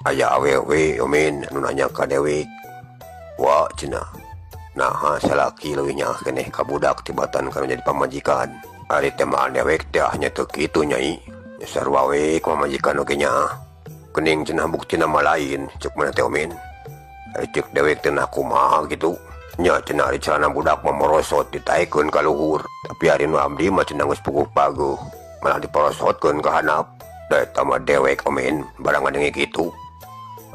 Aya awewe omen anu nanya ka dewek. Wa cenah. Naha salaki leuwih nyaah keneh ka budak tibatan kana jadi pamajikan. Ari teh mah dewek teh nya teu kitu nyai. Sarua we pamajikan oge nyaah. Kening cenah buktina mah lain cek maneh teh omen. Ari cek dewek teh nah kumaha kitu. Nya cenah ari celana budak mah morosot ditaekeun ka luhur. Tapi ari nu abdi mah cenah geus puguh paguh malah diporosotkeun ka handap. Da eta mah dewek omen barang ngadenge kitu.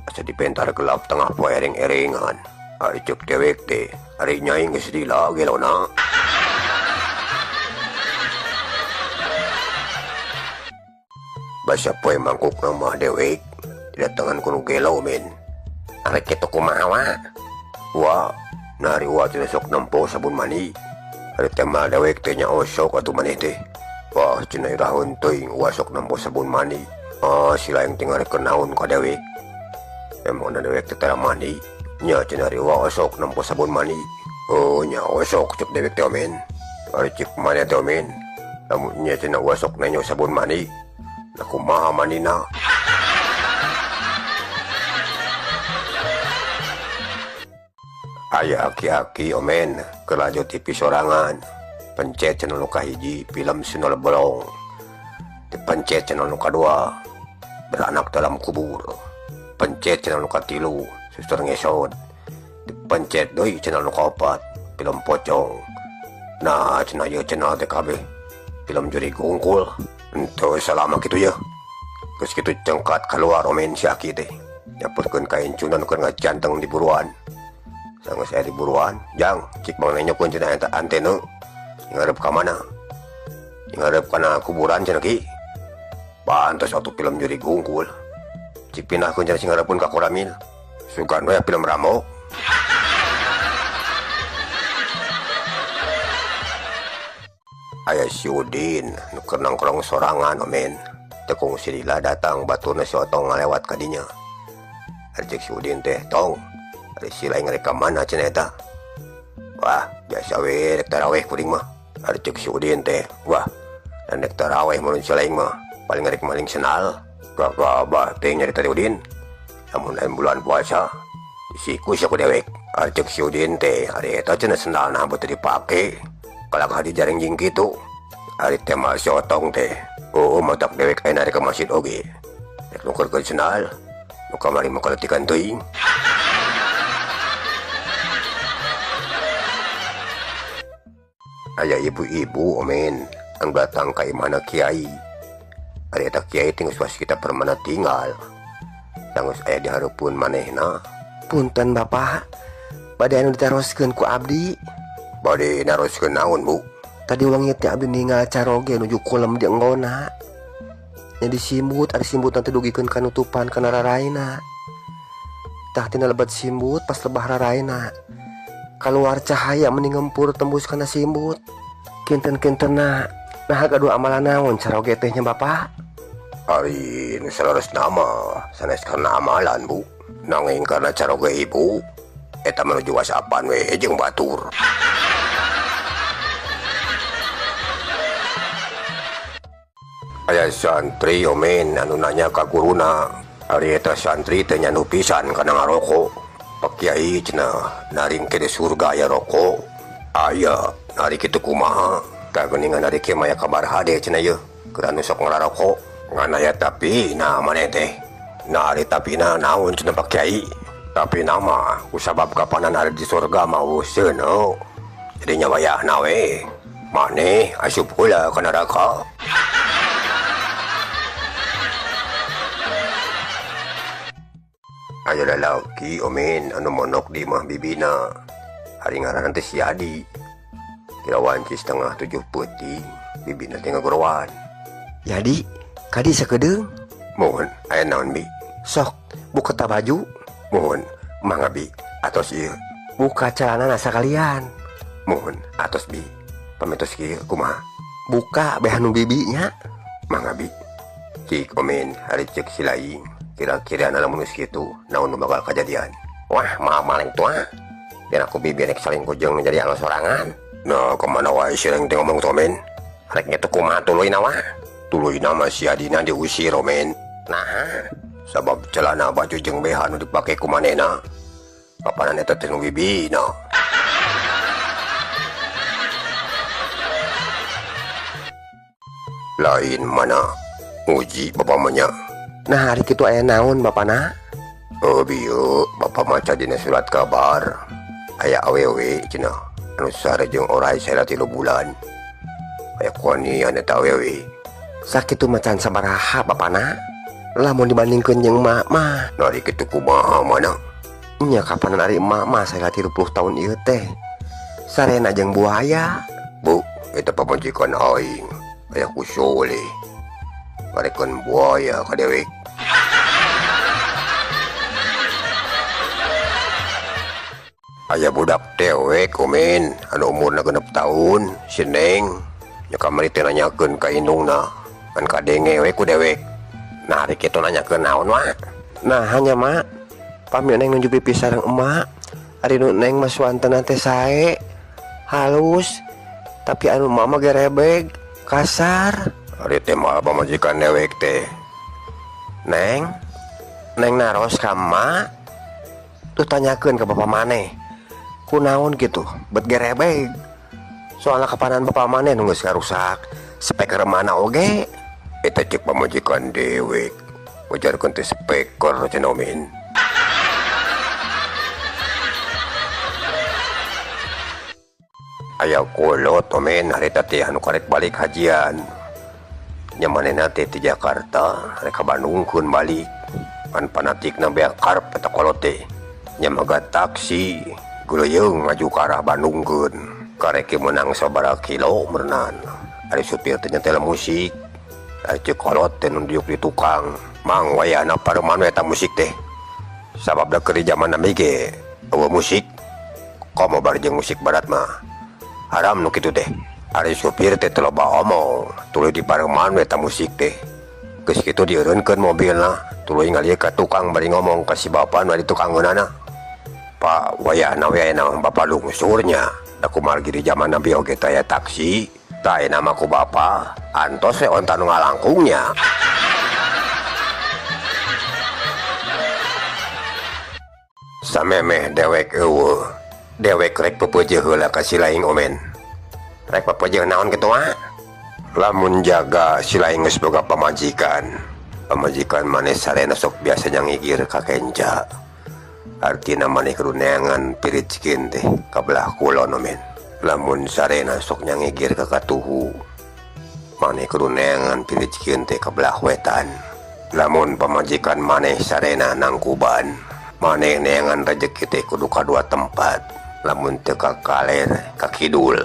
Asa dipentar gelap tengah poe ereng-erengan. Ari cek dewek teh ari nyai geus lila gelona. Basa poe mangkukna mah dewek didatangan ku nu gelo men. Ari kitu kumaha wa? Wa, nah ari wa cenah sok nempo sabun mandi. Ari teh mah dewek teh nya osok atuh maneh teh. Wah cenah iraheun teuing wa sok nempo sabun mandi. Ah si lain teh ngarek naon ka dewek. Emang na dewek teh tara mandi. Nya cenah ari wa osok nempo sabun mandi. Oh nya osok cek dewek teh omen. Ari cek maneh teh omen. Lamun nya cenah wa sok nenyo sabun mandi. Nah kumaha mandina? Aya aki-aki omen keur lalajo TV sorangan. Pencet channel nu kahiji film Sinol Bolong. Dipencet channel nu kadua Beranak Dalam Kubur. Pencet channel nu katilu Suster Ngesot. Dipencet deui channel nu kaopat film Pocong. Nah cenah ieu channel teh kabeh film juri gungkul. Henteu salama kitu ye. Geus kitu cengkat keluar omen si aki teh. Nyaputkeun ka incunan keur ngajanteng di buruan. Sanggeus aya di buruan, jang cik mang nenyokeun cenah eta antena. Ngarep ka mana? Ngarep kana kuburan cenah ki. Pantes atuh film juri gungkul. Cik pindahkeun cenah sing ngarepeun ka koramil. Sugan we film Rambo. Aya si Udin nu keur nongkrong sorangan omen. Tekung si Lila datang baturna si Otong ngalewat ka dinya. Ari cek si Udin teh, "Tong, ari si lain rek ka mana cenah eta?" "Wah, biasa we rek taraweh kuring mah." Ari cek si Udin teh, "Wah, dan rek taraweh mun si lain mah paling rek maling senal." Gagabah teh nyarita teh Udin. Lamun lain bulan puasa disiku sia ku dewek. Ari cek si Udin teh, ari eta cenah sendalna teu dipake. Kalakah dijaring jeung kitu. Ari teh mah si Otong teh, "Oh, matak dewek aya rek ka masjid oge. Rek nukerkeun sendal. Nu kamari mah kaletikan teuing." Aya ibu-ibu omen anu datang ka imahna kiai. Ari eta kiai teh geus kita permana tinggal. Sanggeus aya di hareupeun manehna. "Punten Bapak, bade anu ditaroskeun ku abdi." "Bade naroskeun naon, Bu?" "Tadi wengi teh abdi ningal caroge nuju kulem di enggona. Nya disimbut, ari simbutna teh dugikeun ka nutupan kana raraina. Tah tina lebat simbut pas lebah raraina. Kaluar cahaya meni ngempur tembus kana simbut. Kinten-kintenna naha gaduh amalan naon caroge teh nya Bapak?" "Ari nu saleresna mah sanes karena amalan, Bu. Nanging karena caroge ibu eta menuju wasapan we jeung batur." Aya santri omen anu nanya ka guruna. Ari eta santri teh nyanu pisan kana ngaroko. "Pak Kiai cenah naring ke surga aya rokok." "Aya, nari kitu kumaha?" "Tah geuningan ari kieu mah aya kabar hade cenah ieu. Keur anu sok ngararoko." "Ngan aya tapi nah maneh teh." "Nah ari tapina naon cenah Pak Kiai?" "Tapi nama kusabab kapanan ari di surga mah euseun. Jadi nya wayahna we. Maneh asup heula ka neraka." Aya lalaki omen anu monok di imah bibina. Ari ngaranna teh si Adi. Kira wanci 6:30 peuting bibina teh ngagorowan. "Yadi, kadi sakedeung?" "Mohon, aya naon bi?" "Sok, buka ta baju." "Mohon, mangga bi, atos ieu." "Buka celanana sakalian." "Mohon, atos bi. Pametos kieu kumaha?" "Buka beh anu bibi nya." "Mangga bi." Cik omen ari cek si lain. Kira-kira lamun geus kitu naon nu bakal kajadian? "Wah, maaf maling tua. Biar aku bibi rek salingkuh jeung jadi anu sorangan." "Nah, kemana wae si Reng teh ngomong tuh men? Rek ngetu kumaha tuluyna wah?" "Tuluyna mah si Adina diusir omen." "Nah, Sabab celana baju jeung BH nu dipake ku manehna kapanan eta teh nu bibina. Lain mana nguji bapak mah nya. Nah hari kitu aya naon bapana? Oh bieu bapak maca dina surat kabar aya awewe cenah anu sare jeung orai sera 3 bulan. Aya kuanian eta awewe. Sakitu macan sabaraha bapana? Lamun dibandingkeun jeung emak mah. Nah ari kitu kumaha mana? Nya kapanan ari emak mah sera 30 tahun ieu teh. Sarena jeung buaya. Bu, eta pamajikan aing. Aya ku soleh. Ngarekeun buaya ka dewek. Aya budak dewek omen anu umurna 6 tahun, si Neng. Nya kamari teh nanyakeun ka indungna, kan kadenge we ku dewek. Nah ari kitu nanyakeun naon mah? Nah hanya mak, pami Neng nuju pipi sareng emak. Ari nu Neng mah suantena teh sae, halus, tapi anu emak mah gerebeg, kasar. Ari teh mah pamajikan dewek teh. Neng, Neng naros ka emak, tuh tanyakeun ka bapak maneh. Kunaon gitu, bet gerebeg. Soalna kapanan bapak maneh nu geus ngarusak speaker mana oge. Eta cek pamajikan dewek, ujarkeun teh speaker cenah omen. Aya kolot omen harita teh anu karek balik hajian. Nya manehna teh ti Jakarta rek ka Bandungkeun balik. Pan fanatikna beak karep eta kolot teh. Nya maga taksi guleuyeung maju ka arah Bandungkeun. Karek meunang sabaraha kilo meurnan. Ari supir teh nyetel musik. Ari cek kolot teh nu diuk di tukang. Mang wayahna pareman we eta musik teh. Sabab da keur di jaman nami ge eueuh musik. Komo bari jeung musik barat mah haram nu kitu teh. Ari supir teh teu loba omong, tuluy dipareman we eta musik teh. Geus kitu dieureunkeun mobilna, tuluy ngalieu ka tukang bari ngomong ka si bapa nu di tukangeunana. Pak, wayahna we aya naon bapa lungsurnya. Da kumargi di jaman nabi oge teh aya taksi. Tah ayeuna mah ku bapa antos we onta nu ngalangkungnya. Samemeh dewek eueuh, dewek rek pepeujeuh heula ka si laing omen. Rek pepeujeuh naon kitu mah? Lamun jaga si laing geus boga pamajikan. Pamajikan maneh sarena sok biasa nyangigir ka kenca. Artina maneh kudu neangan pirijkeun teh ka belah kulon omen. Lamun sarena sok nyangigir ka katuhu, maneh kudu neangan pirijkeun teh ka belah wetan. Lamun pamajikan maneh sarena nangkuban, maneh neangan rejeki teh kudu ka dua tempat. Lamun teu ka kaler ka kidul.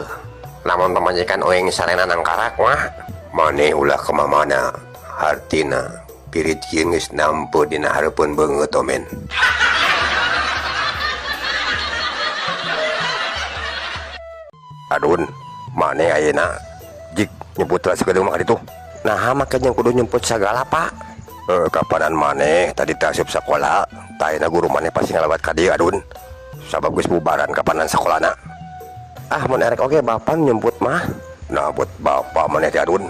Lamun pamajikan oeng sarena nangkarak mah, maneh ulah ka mamana. Hartina pirijkeun geus nampo dina hareupeun beungeut omen. Adun, maneh ayeuna jik nyebut lah sakedeung mah ka ditu. Naha make jeung kudu nyemput sagala, Pak? Kapanan maneh tadi teh asup sakola, tah ayeuna guru maneh pasti ngalewat ka dieu adun. Sabab geus bubaran kapanan sakolana. Ah, mun erek oge bapa nyemput mah. Nah, buat bapa maneh teh adun.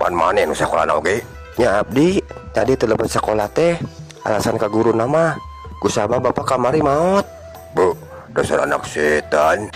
Pan maneh nu sakolana oge. Nya abdi tadi teu lebet sakola teh alasan ka guruna mah kusabab bapa kamari maot. Bu, dasar anak setan.